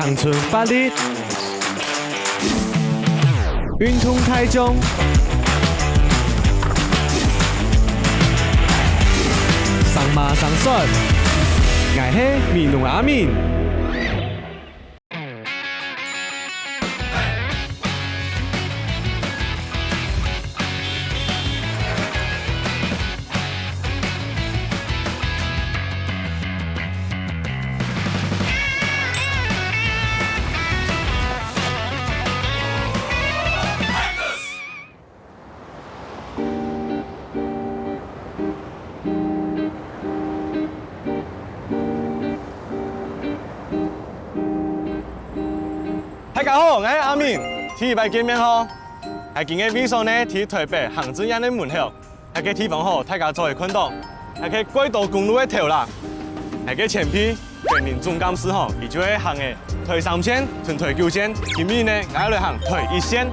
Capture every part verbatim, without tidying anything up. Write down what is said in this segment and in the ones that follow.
青春活力，運動大眾，生馬生帥，𠊎係美濃阿明。 大家好，𠊎係阿明，第一擺見面吼。𠊎今个位所呢，在台北行政院个門口。 該个地方吼，大家做得看到，該个國道公路个頭啦。該个前輩，北明總幹事吼，佢就係行个台三線同台九線，今日呢，𠊎愛來行台一線。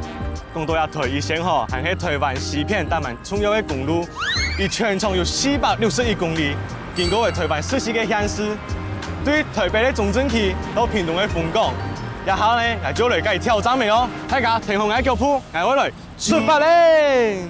講到這台一線吼，還係台灣西片當蠻重要个公路，佢全長有四百六十一公里，經過个台灣十四个縣市，對台北个中正區到屏東个楓港。這下呢，𠊎就來該挑戰个哦，大家跈等𠊎个腳步，𠊎會來 出發咧！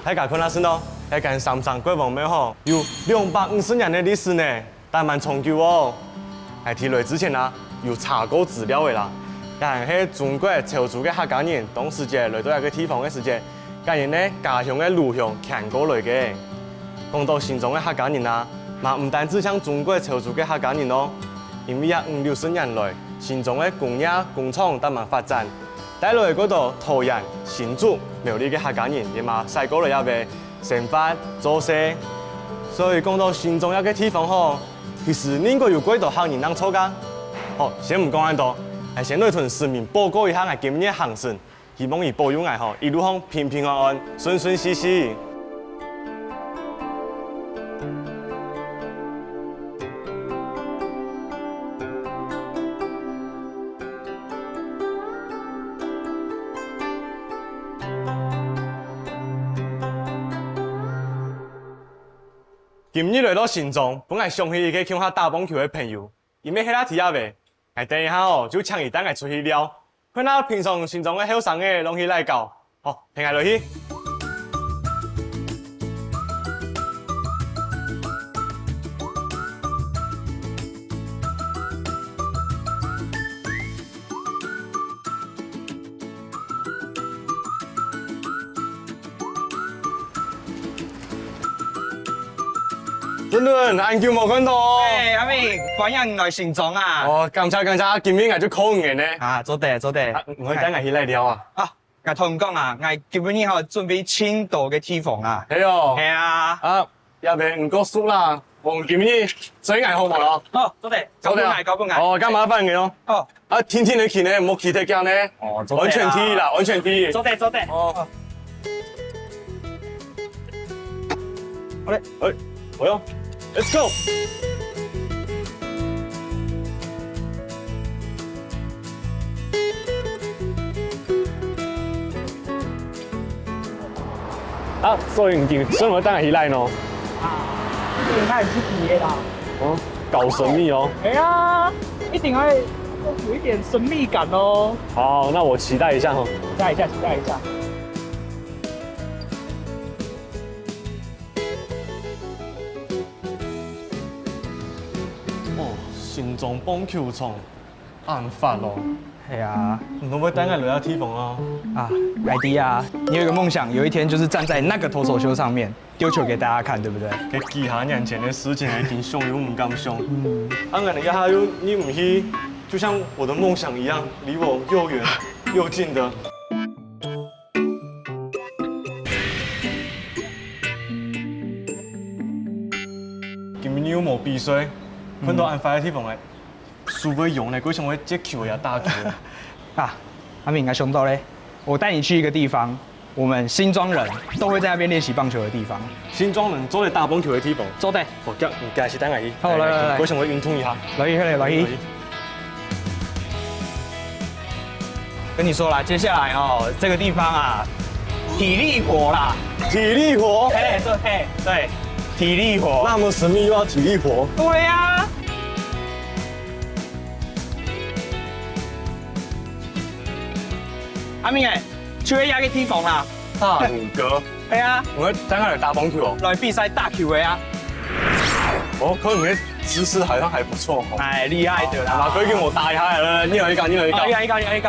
大家看下先哦，該間三山國王廟吼，有兩百五十年个歷史呢，當蠻長久哦。𠊎在來之前啊，有查過資料个啦，該係中國潮州个客家人，當時節來到這个地方个時節， 該人呢，家鄉个老鄉遷過來个。講到新莊个客家人啊，嘛毋單止像中國潮州个客家人哦，因為這五六十年來，新莊个工業工廠當蠻發展，帶來个多桃園、新竹、苗栗个客家人也嘛徙過來這位生活、做事。所以講到新莊這个地方吼，其實應該有幾多客人正著个。好，先毋講恁多，𠊎先來同神明報告一下𠊎今日个行程。 希望佢保佑𠊎吼，一路上平平安安，順順序序。今日來到新莊，分𠊎想起一個共下打棒球个朋友，佢乜歇在這位。𠊎等一下哦，就請佢帶𠊎出去尞。 看下平常新莊个後生仔摎佢來搞。好，跈𠊎來去。俊倫，恁久無看到哦。哎，阿明，歡迎來新莊啊。哦，感謝感謝，今日𠊎就靠你呢。啊，做得做得。啊，你會帶𠊎去哪尞啊？啊，𠊎同你講啊，𠊎今日吼準備盡多个地方啊。係哦。係啊。啊，也毋過毋夠熟啦，𠊎今日做𠊎好無咯？好，做得，做得啊。交分𠊎，交分𠊎。哦，該麻煩你哦。好。 啊，定定仔去呢，莫騎忒遽呢。哦，做得啦。安全第一啦，安全第一。做得，做得。哦。好咧。哎，哎喲，Let's go！啊，所以你今日想愛帶𠊎去哪尞呢？啊，一定愛去別个啦。哦，搞神秘哦。哎呀，一定要有一點神秘感哦。好，那我期待一下哈。期待一下，期待一下。哦，新莊棒球場。 恁闊哦。係啊。你會毋會帶𠊎來這地方啊？啊，𠊎知啊，你有一個夢想，有一天就是站在那個投手丘上面，丟球給大家看，對不對？該幾下年前个事情，𠊎已經想又毋敢想。嗯。啊，𠊎等這下又入毋去，就像我的夢想一樣，離我又遠又近的。 今日又無比賽，看到恁壞个地方个，手會癢呢，佢想愛接球呀，打球个。啊，阿明，𠊎想到咧，我帶你去一個地方，我們新莊人都會在那邊練習棒球的地方。新莊人做得打棒球个地方。做得。好，叫，你開始帶𠊎去。好，來，來，來。𠊎想愛運動一下。來去，來去，來去。來去。 跟你說啦，接下來哦，這個地方啊，體力活啦。體力活？嘿，對，嘿，對，體力活。那麼神秘又要體力活？對呀。阿明欸，就係這個地方啦。大拇哥。 係啊。𠊎等下來打棒球哦。來比賽打球个啊。哦，可能你的姿勢好像還不錯哦。哎，厲害的啦。啊，可以給我打一下了，你來一個，你來一個。哦，你來一個，你來一個。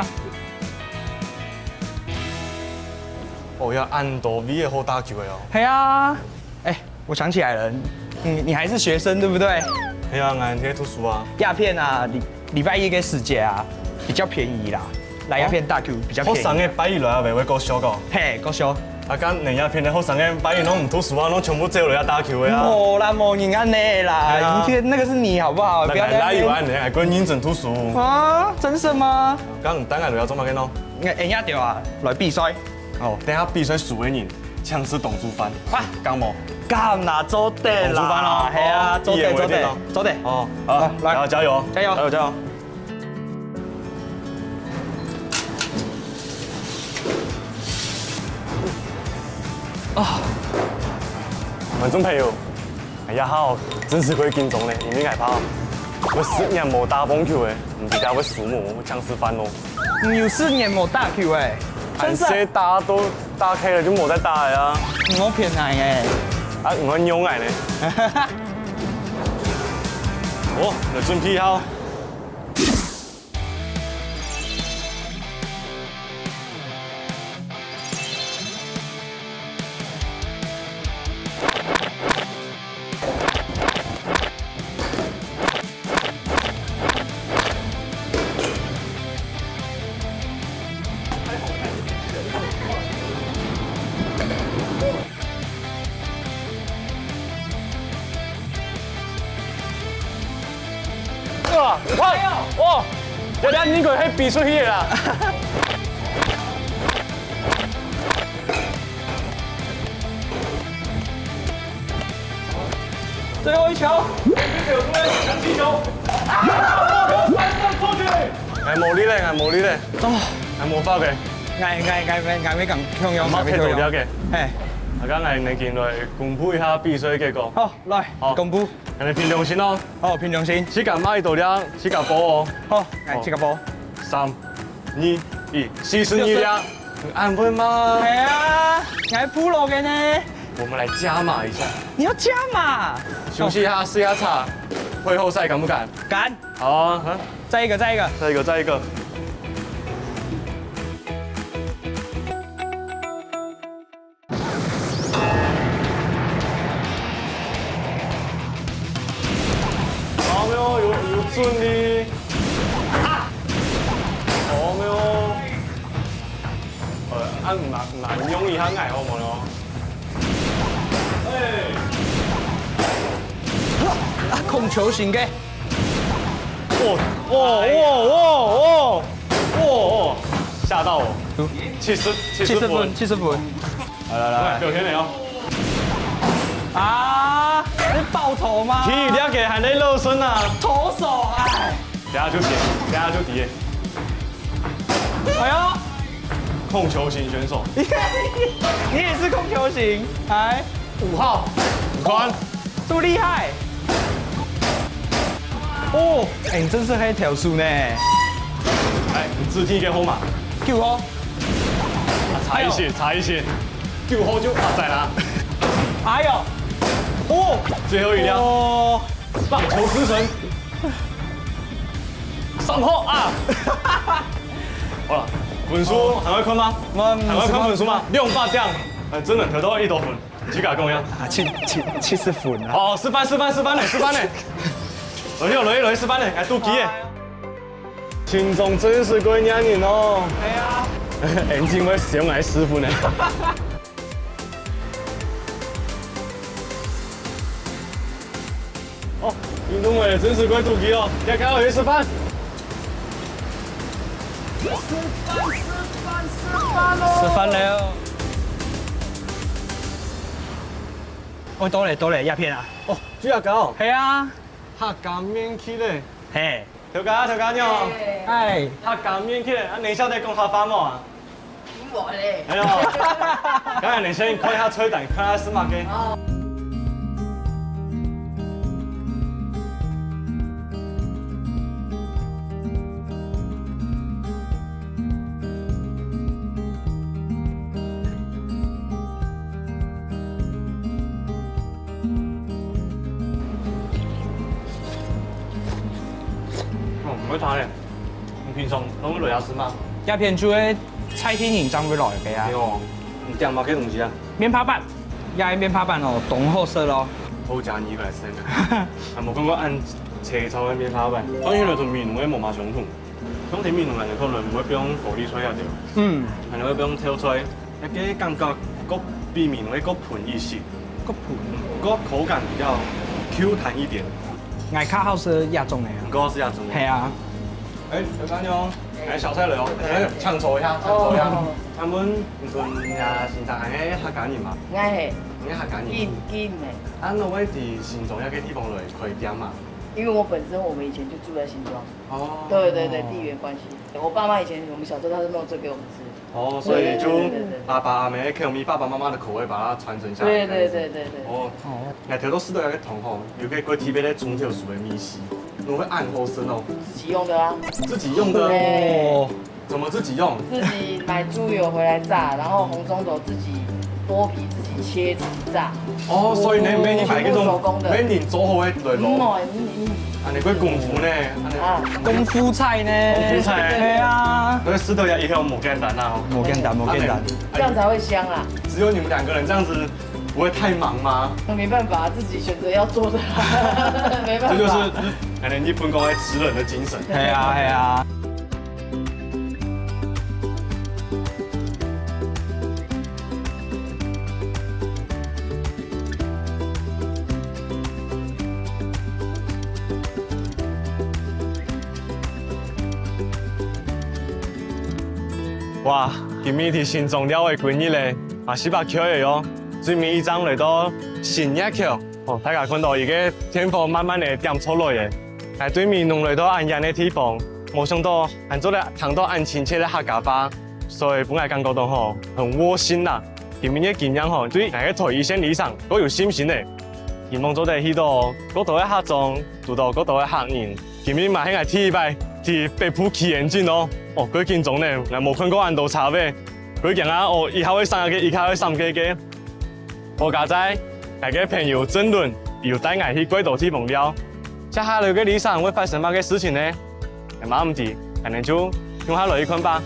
哦，有恁多位个好打球个哦。係啊，哎，我想起來了，你，你還是學生對不對？係啊，𠊎在讀書啊。鴉片啊，你 禮拜一个時節啊，比較便宜啦，來鴉片打球比較便宜。學生个拜一來啊，會，會過少个。嘿，過少。啊，該恁樣鴉片个學生个拜一攏毋讀書啊，攏全部走來啊打球个啊。無啦，無人恁樣啦，係啊。你這，那個是你好不好？不要在那邊。哪有恁樣，還認真讀書。啊，真的嗎？該你等下來做麼个呢？哎，哎，呀，對啊，來比賽。 哦，等下比賽輸个人，請食董煮飯。啊，敢無？敢啦，做得啦。董煮飯咯，係啊，哦，做得，做得，一言為定咯。做得。哦，好，好，來。加油，加油。加油，加油。啊，觀眾朋友，哎呀，好，真係會緊張呢，因為𠊎怕，𠊎十年無打棒球个，毋知會輸無，會請食飯咯。 你有十年無打球欸，真係啊。恁細打到大個了就無再打了啊。你莫騙𠊎欸。啊，你會用𠊎呢？哦，來準備好。 啊，你看，哦，人家應該係飛出去个啦。 最後一球，搶七球，啊！三振出局。𠊎無力咧，𠊎無力咧。哦，𠊎無法个。𠊎，𠊎，𠊎，𠊎，𠊎會講共樣，𠊎會共樣。莫太多了解。嘿。啊，該𠊎等緊來公布一下比賽結果。好，來，好。公布。𠊎等憑良心哦。好，憑良心。自家買到了，自家報哦。好，來，好。自家報。三、二、一，四十二了。 恁會嘛？係啊，𠊎pro个呢。我們來加碼一下。你要加碼？休息一下，試一下茶，季後賽敢不敢？敢。好啊，啊，再一個，再一個。再一個，再一個。好，沒有，有，有準的。啊！好，沒有。 呃，恁難，難用一下𠊎好無咯？啊，控球型个。哦，哦，哦，哦，哦，哦，嚇到我。嗯。七十，七十分。七十分，七十分。來，來，來，來。表現了哦。啊，你爆頭嗎？踢這個還在熱身啊。投手，哎。 等下就跌，等下就跌。哎呦，控球型選手。你也是控球型，哎。五號，你看。這麼厲害。哦，哎，你真是會投手呢。來，你指定一個號碼。九號。啊，差一些，哎呦。差一些。九號就發財啦。哎呦，哦。最後一條。哦。 棒球之神。三號啊！好了，分數還愛看嗎？嗯，還愛看分數嗎？兩百點，哎，真的得到一百分，自家講呀。啊，七，七，七十分啊。哦，十分，十分，十分呢，十分呢。來，來，來，十分呢，還肚飢耶。 心中真是過年人哦。哎呀。眼睛會想來師傅呢。哦，運動會真係怪肚飢哦，大家好，去食飯。食飯，食飯，食飯咯！食飯了。哦，到了，到了，鴉片啊！哦，朱阿哥哦。係啊。客家麵去咧。係。頭家，頭家你好。嗨。客家麵去咧，啊，你曉得講客話無啊？ 無咧。哎喲，剛才你先看一下菜單，看下係麼个。哦。哦，毋會差咧。你平常攏會來這食嗎？鴉片就係 在地人正會來个啊。哎喲，你點麼个東西啊？面帕粄，這个面帕粄哦，當好食咯。好食你過來食啊！啊，無看過恁粗糙个面帕粄，看起來同美濃个無麼相同。像在美濃人可能毋會放高麗菜啊，對吧？嗯。可能會放豆菜，該个感覺，該比美濃个該噴一些。該噴。嗯，該口感比較Q彈一點。𠊎較好食這種个啊。你較好食這種个？係啊。 哎，劉干兄，哎，小菜來哦，哎，請坐一下，請坐一下。哦。請問你係新竹縣个客家人嗎？𠊎係。你係客家人？金，金个。啊，你會在新莊這个地方來開店嗎？因為我本身我們以前就住在新莊。哦。對對對，地緣關係。我爸媽以前我們小時候他是弄這給我們吃。 哦，所以就對對對對對。爸爸阿姆口味，爸爸媽媽的口味把它傳承下來。對對對對對。哦，哦。𠊎頭到時都有个同學，有个過特別个蔥頭酥个味緒，你會恁好食哦。自己用的啊。自己用的。對。哦。怎麼自己用？自己買豬油回來炸，然後紅中頭自己剝皮，自己切，自己炸。哦，所以你每日買那種，全部手工的。每日做好的來滷。嗯，嗯，嗯。 啊，你會功夫呢？啊，你啊。功夫菜呢？功夫菜。對啊。所以食到這以後無簡單啊。無簡單，無簡單。啊，你，啊，這樣才會香啊。只有你們兩個人這樣子，不會太忙嗎？沒辦法，自己選擇要做的，沒辦法。這就是，可能日本講的職人的精神。對啊，對啊。 哇，今晡日在新莊尞个歸日咧，嘛係把𤸁仔哦，最尾一站來到新月橋。哦，大家看到一個電火慢慢个點著來咧。𠊎對美濃來到恁遠个地方，無想到還做得聽到恁親切个客家話。 所以分𠊎感覺到吼，很窩心啦。今晡日个經驗吼，對𠊎个在地生理上都有信心个。希望做得去到各多个客庄，堵到各多个客人。今晡日嘛係𠊎第一擺去北埔騎眼鏡哦。哦，過緊張呢，𠊎無看過恁多車位。過驚啊，哦，一下會閃个，一下會閃个个。 好佳哉，𠊎个朋友鄭倫有帶𠊎去蓋多地方尞。接下來个旅程會發生麼个事情呢？𠊎嘛毋知，𠊎等就共下來去看吧。